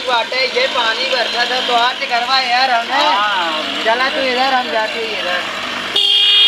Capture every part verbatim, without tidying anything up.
बाटे, ये पानी बरसा था तो आज घरवा यार हमें। हाँ। चला तू इधर, हम जाते ही इधर।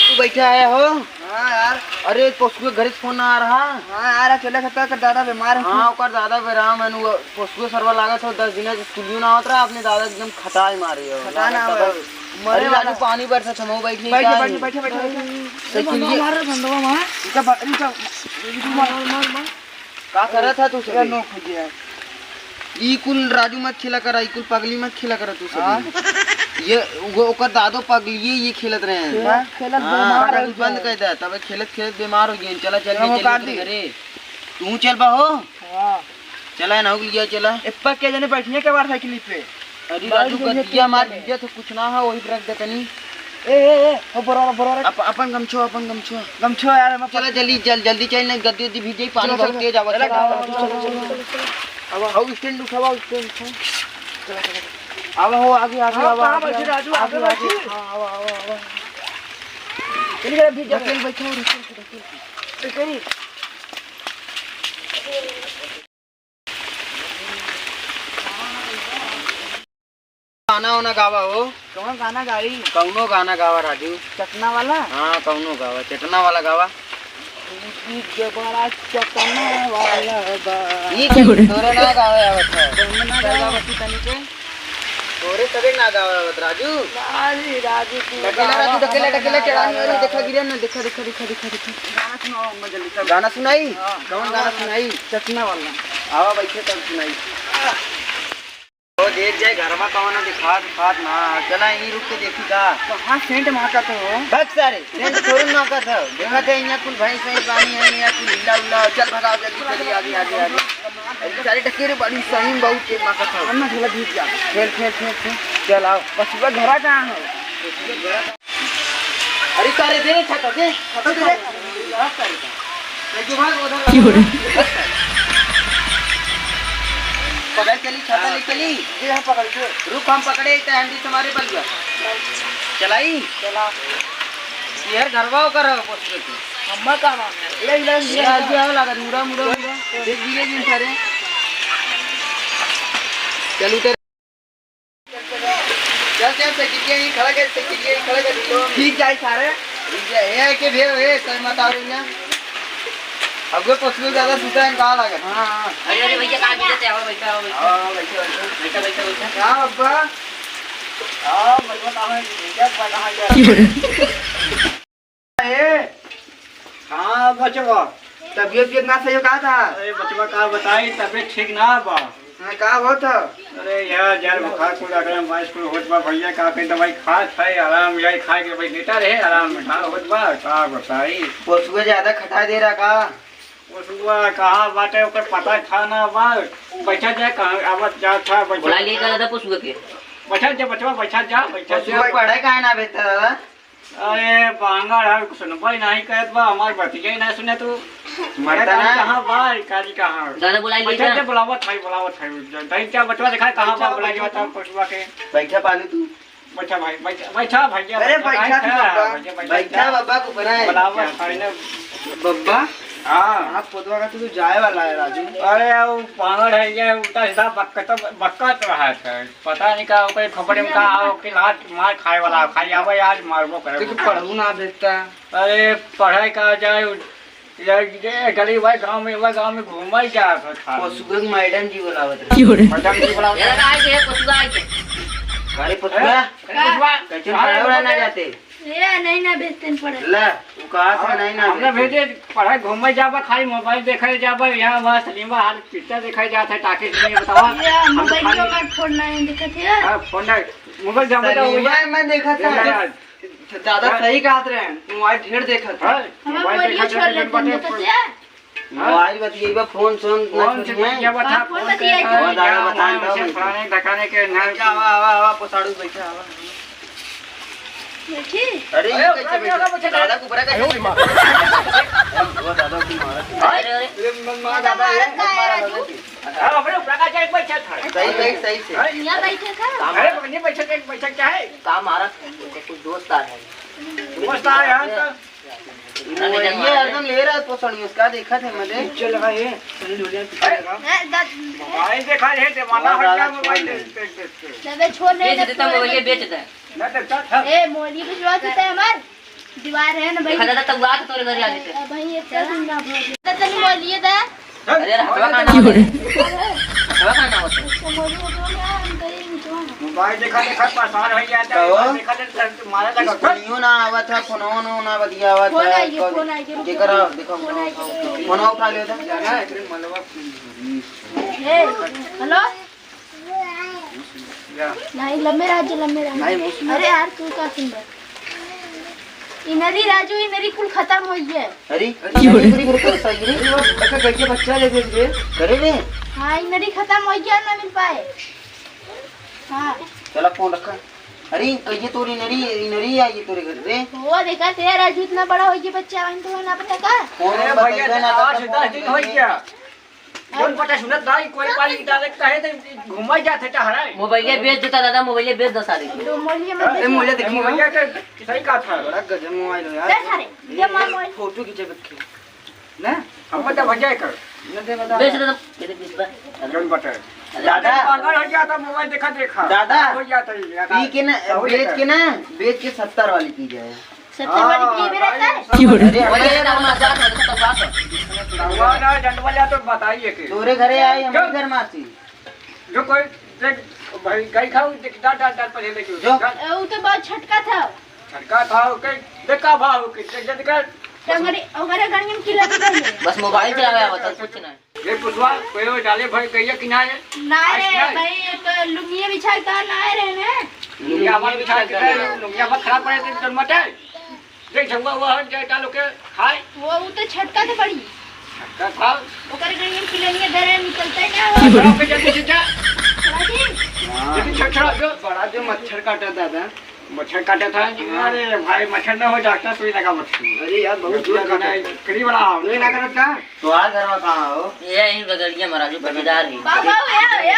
तू बैठा है हो? हाँ यार। अरे, पोसुआ के घरे से फोन आ रहा। हाँ यार, चले सकता है, दादा बीमार है। हाँ, ओकर दादा बेराम है, नु पोसुआ सरवा लागत हो, दस दिन से स्कूलियो ना आवत रहा, अपने दादा एकदम खटाई मारे हो। खटाई ना लागत हो। अरे राजू, पानी बरसा, हमहू बैठ नहीं बैठ, पाए। बैठ, बैठ, बैठ, बैठ। तो मार, मार, मार, मार। इनका बा-, इनका, मार, मार, मार। का करत है तू सभी? नोक हो गया। ई कुल राजू मत खेला करा, ई कुल पगली मत खेला करा तू सभी। हाँ। ये वो ओकर दादो पगलिए ये खेलत रहे हैं। खेलत, खेलत हाँ, बीमार हो गया। बंद कर दे, तब खेलत खेलत बीमार हो गए। चला, चल, चल, चल, चल। तू चल बा हो। हाँ। चला, ना हो लिया, चला। ए, पक्के जने बैठिए के बार साइकिल पे। अरे राजू, गद्दिया मार दीजिए तो कुछ ना हो, वही रख दे तनी। ए, ए, ए, हो बोरा, बोरा रख। अप-, अपन गमछो, अपन गमछो। गमछो यार, हम चला जल्दी, जल-, जल्दी चल, नहीं गद्दी उद्दी भीग जाई, पानी चलो, बहुत चलो। तेज आवा। चलो, चलो, चलो, चलो, चलो। अब हाउ स्टैंड उठावा, स्टैंड उठावा। चलो, चलो, चलो। आवा हो, आगे, आगे, हाँ, आवा, कहाँ आगे, बैठी आगे, राजू, आगे, आगे आगे। बैठी। हाँ, आवा, आवा, आवा। चलिए, अभी ढकेल बैठा हो, ढकेल, ढकेल। ढकेल। गाना वाना गावा हो। कौन गाना गाई? कौनो गाना गावा राजू। चटना वाला? हाँ, कौनो गावा, चटना वाला गावा। दीदी के बड़ा चटना वाला बा। ई के तोरे ना गावे आवत है। कौनो ना गावा। गावा तू तनी के। तोरे तबे ना गावे आवत राजू। राजू, राजू तू ढकेला राजू, गावा, ढकेला, हमारे ढकेला, ना चढ़ान गावे वाली, देखा आवत। गिरे ना, देखा, देखा, देखा, देखा, देखा। गाना सुनाओ, अम्मा जल्दी सब। गाना सुनाई? हाँ। कौन गाना सुनाई? चटना वाला। आवा बैठे तब सुनाई। ओ देख जाए घरवा कौन दिखात उखात ना, चला यहीं रुक के देखी का। कहाँ सेंट महकत हो? बस सारे, सेंट थोड़े महकत हो। देखा थे यहाँ कुल भैंस वैंस बानी है, यहाँ कुल हिला उला। चल भगाओ जल्दी, चली आगे, आगे, आगे। अरे सारे ढकेरे बड़ी सही में बहुत तेज महकत हो। अन्ना झोला भीग जा। खेल, खेल, खेल, खेल। चल आओ। पछुआ घरा कहाँ हो? अरे का रे, दे छाता, दे, छाता दे रे। क्यों रे? पकड़ चली, छाता ले चली। ये हम पकड़ के। रुक, हम पकड़े, इतना हंडी तुम्हारे बन गया। चलाई? चला। यार, घरवा ओकर है, पोस्ट के। अम्मा का नाम है? ले, ले, ले। ये आज भी आवे लागत, मुड़ा, मुड़ा, मुड़ा। देख, गिरे जिन सारे। चल, उतर। चल, चल, साइकिलिया यहीं खड़ा कर, साइकिलिया यहीं खड़ा कर दो। ठीक जाए सारे। ठीक जाए, ए, के भेव, ए, सही मत आओ रे ना। अब वो पशु ज्यादा सूता है, कहाँ लागत? हाँ, हाँ। अरे, अरे, भैया, कहाँ गिरे थे? आओ, बैठा, आओ, बैठा। आओ, आओ, बैठा, बैठा। बैठा, बैठा, बैठा। क्या अब्बा? आओ, बैठा, कहाँ है? भैया, कहाँ है? ए, हाँ बचवा, तबियत उबियत ना सही हो का था? अरे बचवा का बताई, तबियत ठीक ना बा। हाँ, का होत ह? अरे यार, जर बुखार कुल अगला बारिश कुल होत बा भैया, का कहीं दवाई खात है, आराम यही खाए के भाई लेटा रहे, आराम में का होत बा, का बताई? पोसुआ ज्यादा खटा दे रहा का? पोसुआ कहाँ बाटे, ओकर पता था ना बा, बैठा जाए, कहाँ आवत जात था, बैठा बुला लिए का दादा पोसुआ के? बैठा जा बचवा, बैठा जा, बैठा जा। पोसुआ पढ़े काहे ना बेटा दादा? अरे बांगड़ है, सुनबे नहीं करत बा, हमार बतिया ही नहीं सुने तू। मरता अरे ना। कहाँ बा, काजी कहाँ? दादा बुलाई ले बैठा जा। जा, बुलावत है, बुलावत है। दाई क्या बचवा दिखाए, कहाँ बा, बैठा, बुलाई बैठा जा, तू। पटुआ के। बैठा पालू तू। बैठा भाई, बैठा, बैठा भैया, अरे बैठा, बैठा तू बैठा, बाबा। बैठा, बैठा। बैठा बाबा को बनाए। बुलावत है ना। बब्बा। हाँ। आप पोतवा का तू जाए वाला है राजू। अरे वो बांगड़ है ये, उल्टा सीधा बकत, बकत रहा है। पता नहीं का ओकरे खोपड़ी में का आओ कि लात मार खाए वाला, खाली आवे आज मारबो करे। देखो, पढ़ू ना बेटा। अरे, पढ़ाई का जाए, ये, ये गली भाई गाँव में, वह गाँव में घूमा ही जा था खाली। पशु के मैडम जी बुलावत रहे। क्यों रे? मैडम जी बुलावत रहे। ये आई के, पशु आई के। अरे, पशुआ, अरे, पशुआ, कैसे अरे, पढ़े वाला ना जाते? ए, नहीं ना भेजते हैं पढ़े। ले, उ कहा से हम, नहीं ना हमने भेजते। भेजे, पढ़े घूमे जाबा, खाली मोबाइल देखे जाबा, यहाँ वहाँ सिनेमा हाल पिक्चर देखे जात है, टाकीज में, बतावा। ये हम मोबाइल खाली का फोड़ना है, देखत है। हाँ, फोड़ना है। मोबाइल जमा तो हो गया। सिनेमा में देखत है। देखा यार। दादा हाँ। सही कहत रहे हैं, मोबाइल ढेर देखत है। हाँ, हमारा मोबाइल मोबाइल देखा छोड़ जाता लेते हैं, बाटे। देखत है। मोबाइल बतियाइबा, फोन सोन ना फोन से छोड़िए। बतियावा था, हाँ, फोन फोन बतियाई करता था। हमार दादा हाँ, बताएं हाँ, तो उसे बैठे। फलाने ढकाने के नाम बैठा, आवा, आवा, आवा, पोसाड़ू बैठा, आवा। बैठी? अरे, अरे, ये कैसे ऊपर बैठे? वाला बैठे। दादा को ऊपर कैसे बैठे? वो दादा को मारा। अरे, अरे। ये मन मार दादा, ये मन मारा दादा जी। हाँ, अपने ऊपर का जाए बैठा था। सही, सही, सही से। यहाँ बैठे का? अरे, नहीं बैठे, बैठे क्या है? काम आ रहा था, कुछ दोस्त आ रहे हैं। दोस्त आ रहे हैं तो वो ये हरदम ले रहा है पोसड़ी, उसका देखा थे मले। पिक्चर लगा ये, सनी देओल पिक्चर लगा। ए, दा-, मोबाइल देखा रे, जमाना हट गया मोबाइल देख, देख, देख के। दादा, छोड़ नहीं, बेच देता, मोबाइल बेच दे। ना तो चल, चल। ए, मोली बिजवा देता है हमार। दीवार है ना भाई। देखा दादा, तब बात तोरे घर आ जाते। ए, भाई, ये चल ना, भाई। तो तनी मोलिए दा। अरे, हवा का नाम होता है? हवा का नाम होता है? मोबाइल देखा देखा परेशान हो गया था, कहो। देखा देखा मारा लगा। फोनियो ना आवत है, फोनो ना, ना बतियावत है। फोन आइए, फोन आइए, रुको। केकर आओ, देखो, फोन आइए। फोन उठा ले उधर। जाना है, फिर मलवा। ए, हेलो? या। नहीं, लम्बे रह जो, लम्बे रह जो। नहीं, मौसी। अरे यार, तू का सुन रहा? इनरी राजू, इनरी कुल खत्म हो गया। अरे, अरे, अरे, अरे, अरे, सही रे। अच्छा, गइया बच्चा ले दे रे। करे रे। हाँ, इनरी खत्म हो गया, ना मिल पाए। हाँ। चला, फोन रखा। अरे, कहिए तोरी इनरी, इनरी आई तोरे घर रे। वो देखा थे, राजू इतना बड़ा हो गया बच्चा, वहीं तो ना पता का। फोन अरे भैया, बताइए ना, आठ तो दस दिन हो गया। जौन पता सुनत रहा, कोई पानी डाले कहे तो घुमा जात है टहराए। मोबाइल बेच देता दादा, मोबाइल बेच दो सारे के। तो मोलिया में ए, मोलिया देखी हो। मोबाइल के सही कहा था। बड़ा गजब मोबाइल हो यार। दे सारे, ये मार मोबाइल। फोटो खींचे बैठे। ना? हम बता भैया कर। न दे बता। बेच दे तो, ये देख, बीस बार। जौन पता है। दादा। पागल हो जाता मोबाइल देखा देखा। दादा। हो जाता है, दादा। पी के ना, बेच के ना, बेच के सत्तर वाली पी जाए। सत्तर वाली हाँ, पी मेरा भाई, सर। अरे, अरे, अरे, मजाक है, तो बात है। भगवान है, जनवा जा तो बताइए के। तोरे घरे आए, हम जो घर मासी। जो कोई देख, भाई, गाय खाओ, देख, डाल, डाल, डाल, पहले लेके जो। डाल। ए, उ तो बहुत छटका था। छटका था, ओके, देखा भाव के, देख, देख, देख। तो हमारे, हमारे गाड़ी में किला भी नहीं है। बस मोबाइल चलावे आवत है, कुछ नहीं। ए पुतवा, कोई डाले भाई कहिया कि ना है? ना आज रे, नहीं। भाई, एक लुंगिया बिछा के ना रहे ने। लुंगिया मत बिछा के, लुंगिया मत खराब करे, तो जन्मत है। देख, झंगवा हुआ है, जे डालो के खाए। वो, वो तो छटका तो पड़ी। छटका खाओ। ओकर गणियन किलनिया धरे निकलते ना हो। छटका पे जल्दी से जा। चला जी। जल्दी छट, छट, जो। बड़ा जो मच्छर काटा दादा। मच्छर काटा था? हाँ। अरे भाई, मच्छर ना हो, डॉक्टर सुई लगा मच्छर। अरे यार, बहुत मच्छर जोर काटा काटा है। है। करीब वाला आओ, नहीं ना करत का? तो आ घरवा कहाँ हो? ये यहीं बगलिया में राजू पटीदार ही। बाबू, बाबू, ये, ये,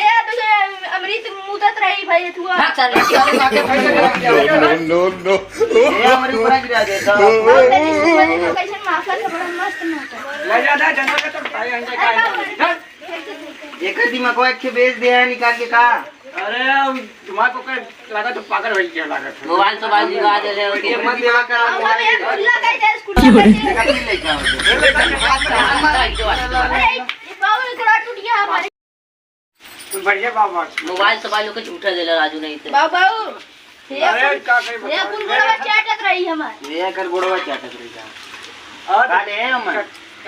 ये तो ये अमृत मुदत रही भाई, तू आ। भाग साले। No, no, no, no। ये हमारे ऊपर गिरा देता। बाबू, तेरी सुबह देखो कैसे माफा से बड़ा मस्त माफा। ले जा, जा, जंगल में तो भाई, अंडे अरे खाए। बाबू, चल। एकर दिमागवा एक ठे बेच दे है निकाल के का? अरे, अब दिमाग को कर, लागत तो पागल हो गया, लागत है। मोबाइल सोबाइल दिवा दे ले, ये मत दिमाग खराब। बाबू, ये खुला कर दे, स्कूटी कर दे। देखा, तू लेके आओ। अरे, बाबू, एक गोड़ा टूट गया हमारे। तू बढ़िया बाबू। मोबाइल सोबाइल लोग के झूठा देला राजू नहीं थे। बाबू, बाबू, ये अरे, अपन, का कही ये बता? अपन गोड़वा चाटत रही हमार। ये कर गोड़वा चाटत रही का? और काले है हम।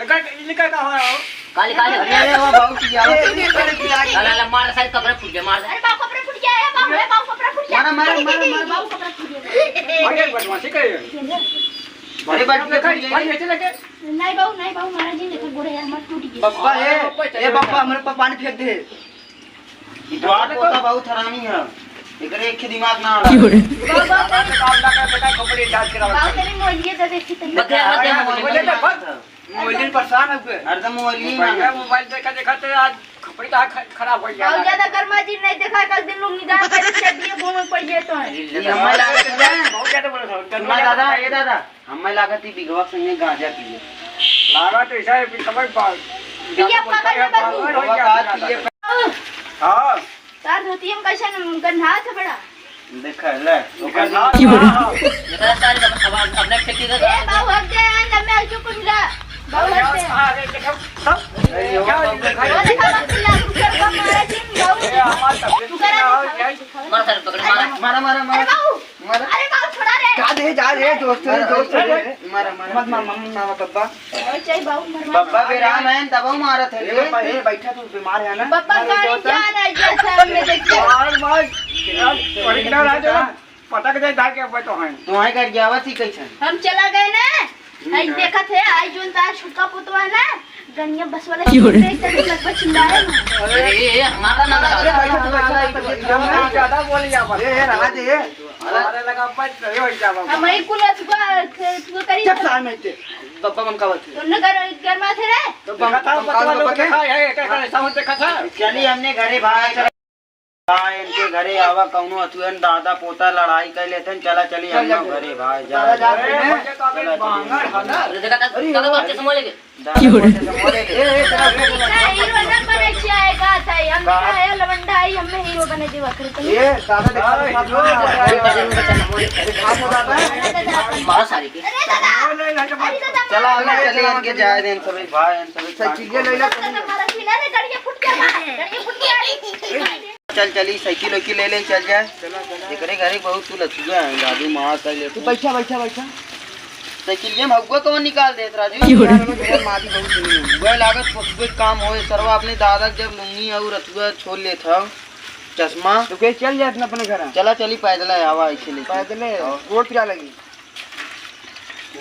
एकर, इनका का हो रहा हो? काले, काले। अरे, अरे, वो बाबू की आवाज। ए, ए, ए, ए, ए, काले, काले, मार, सारे कपड़े फूट गए, मार। अरे, बाबू, कपड़े फूट गया है, बाबू, ए, बाबू, कपड़े फूट गया। मारा, मारा, मारा, मारा। बाबू, कपड़े फूट गया। भाई, यार, बदमाशी करे। अरे, बाबू, भाई, भाई, ऐसे लगे। नहीं बाबू, नहीं बाबू, महाराज जी, देखो गोड़े यार, मत टूट गए। बब्बा है, बब्बा, ए बब्बा, हमरे पर पानी फेंक दे। ई द्वार पोता बहुत हरामी है, एकरे एक ही दिमाग ना आवे। बाबू, बाबू, बाबू, बाबू, तेरी मोलिये दे देखी तो। बता, बता, मोलिये तो बस, मोलिये परेशान है। हरदम मोलिये ही मांगे। मोबाइल देखा देखा तो आज खपड़ी का ख-, खराब हो गया। बाबू, ज्यादा गर्मा जी नहीं देखा, कल दिन लोग निगाह करे, चड्डी घूमे पड़ गए तो है। ये हमारे लागत है। बहुत ज्यादा बोला था। सुना दादा, ए दादा, हमें लागत ही बिगवा के संगे गांजा पिए। लागत ऐसा है कि समझ पा-, पिया पकड़ में बाबू। बाबा का पिए। हाँ। तार धोती हम कैसे गन्हात है बड़ा। देखा ले, ओकर गन्हात है। एकरा सारे अब, अब अपने खेती का ए बाबू, हट दे, आ, जब मैं आजू कुंडा। बाबू, हट दे। अरे, देखो, सब। ए, यो, क्या बाबू, देखा? वो देखा, बाबू, लाख रुपया का मारा जी, बाबू। ए, हमार तबीयत तू करा ना हो, देखा। क्या? मार सारे पकड़, मारा। मारा, मारा, मारा। अरे बाबू, मारा। अरे बाबू, छोड़ा रे। जा दे, जा दे, दोस्त रे, दोस्त रे। मारा, मारा। मत मार, मम्मी, मामा, पापा। अरे चाहे बाबू, मरवा। पापा बेराम है, दबाव मारत है ए, रे। पापा, ए, बैठा, तू बीमार है ना? पापा, अरे गाड़ी जाता। जा रहा है, जा, सामने देखिए। मार, मार। यार, अरे, क्या रहा है? पटक दे, धार के अब तो हैं। तो हैं कर गया, बस ही कैसे? हम चला गए ना। हम्म। आई देखत है, आई जोन तार छुटका पुतवा है ना, गनिया बस वाला क्यों रे? देख के लगभग चिल्लाए ना। अरे, ए, ए, हमारा ना लगा। अरे, भाई, तो बच्चा, बच्चा, बच्चा, ज्यादा बोल गया बस। ए, ए, रहा दे। अरे, लगा बस, सही हो गया बाबा। हम ही कुल अथुआ, अथुआ करी। चुप सार में थे। बब्बा ममका बच्चे। उन्हें घर, घर में थे रे। तो बम-, देखा था, बम-, बच्चा बम-, लोग बम-, देखा है, एक, एक ऐसा हो देखा था। चलिए, हमने घरे भाई। का इनके घरे आवा, कौनो अथुएन दादा पोता लड़ाई कर लेथन। चला चली चल, हम चल, लोग चल। घरे भाई, जा, दादा, जा, जा। ए, चला चली। बांगर है ना? अरे देखा, दादा, अरे, दादा, ओ। चश्मा लेके। दादा, क्यों रे? चश्मा लेके। ए, ए, चला, चला, चला। हीरो ना बने, क्या है, का था? हम का? क्या है, लवंडा है, हमें हीरो बने देवा करते हैं। ए, दादा, देखा, अरे, देखा, हीरो बने। अरे, देखा, दादा। मारा सारी के। अरे दादा, अरे दादा, चला, चला, चला, चला, इनके जाए देन सभी भाई, इन सभी साइकिल ले ला। दादा, मारा की ना रे, गाड़ी फुट गया, गाड़ी फुट गया। चल, चली, साइकिल वाइकिल ले ले, चल जाए। चला, चला। एकरे घरे बहुत तू लथुआ है, दादू मार कर ले तू। बैठा, बैठा, बैठा। साइकिल ये महुआ कौन निकाल देत, राजू? क्यों रे? यार, मारी बहुत सुनी है। वह लागत पशुए काम होए, सरवा अपने दादा के जब लुंगी और रथुआ छोड़ लेत हव, चश्मा। तो कहीं चल जात ना अपने घर। चला, चली, पैदल है, आवा, ऐसे लेके। पैदल है, हाँ। गोड़ पिरा लगी।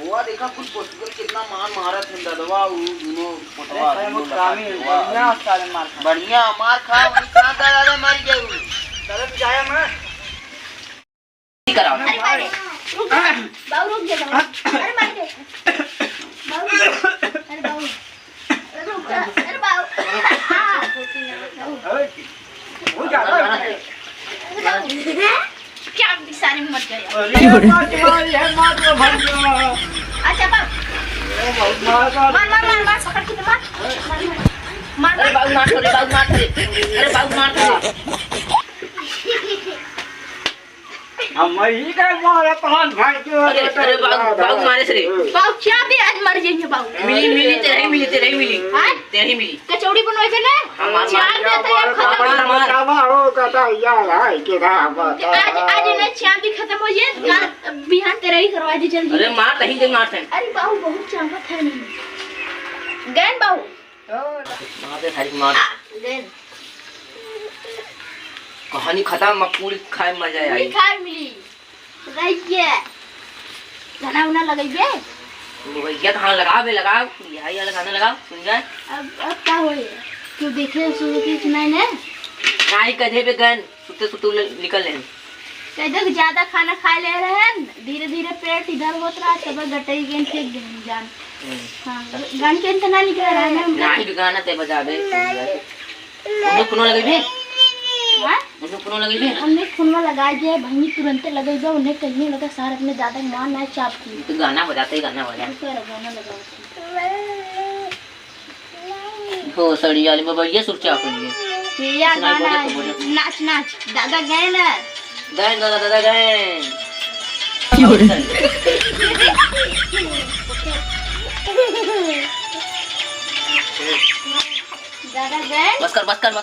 हुआ देखा, कुल पोतुगल कितना मार मारत है ददवा, उ दुनो पोतवा, अरे, दुनो वो लफा कामी है, के हुआ। बढ़िया साले मार खा। बढ़िया मार खा, वही कहाँ दादा मर गए उ। चलो, तू जाया मैं। नहीं कराओ। अरे, मारे, रुक जा। बाऊ, रुक जा, बाऊ। अरे, मार दे। बाऊ, रुक जा। अरे, बाऊ। अरे बाबू। अरे बाबू। क्या बेचारे मर गए। अरे बाप रे, ये मार दो भैया। अच्छा बाबू। मार, मार, मार, मार, पकड़ के मार। मार, मार। मार, अरे मार। बाबू मार, अरे बाबू मार, अरे बाबू मार। हम वही के मारत हन भाई के। अरे, अरे, बाबू, बाबू मारे से रे। बाबू, क्या भी आज मर जाएंगे बाबू। मिली, मिली, तेरे ही मिली, तेरे ही मिली। हाँ? तेरे ही मिली। कचौड़ी बनवाई थे ना? हाँ, मार, चार मार। दे थे, अब खत्म। मार, मार। बतावा हो, कहता यार, हाय, के रहा बता। आज, आज इन्हें चांदी खत्म हो जाए, गा-, बिहान तेरे ही करवा दी जल्दी। अरे, मार, नहीं दे, मार थे। अरे, बाबू, बहुत चांपत है नहीं। गए बाबू। मार दे, थारी मार। आ, गए। कहानी खत्म, अब पूरी खाए मजा आई। पूरी खाए मिली। रहिए। गाना उना लगइए। भैया कहाँ लगाओ बे, लगाओ। यही वाला गाना लगाओ, सुन जाए। अब, अब का होए? तू देखे, सुन के सुनाए ने? नाही कहे बे गन, सुते सुते ले-, निकल ले। कह दो कि ज्यादा खाना खा ले रहे हैं, धीरे धीरे पेट इधर होत रहा, तब गटई गेंद फेंक देंगे जान। हम्म। हाँ, गान के अंत ना निकल रहा है ना। नाही गाना ते बजा दे। उन्हें कोनो लगइबे? हाँ? उन्हें कोनो लगइबे? हमने फोनवा लगा दिया है, भैया तुरंते लगइबे, उन्हें कहिए लगा सार अपने दादा के मार ना चाप की। तो गाना बजाते ही गाना बजा। रुको यार, गाना लगाओ। हो सड़ी वाली में बढ़िया सुर चाप रही है। ये यार सुनाई गाना बोले तो है। बोले। नाच, नाच। दादा गए ना। गए दादा, दादा गए। क्यों रे? दादा गए। बस कर, बस कर, बस।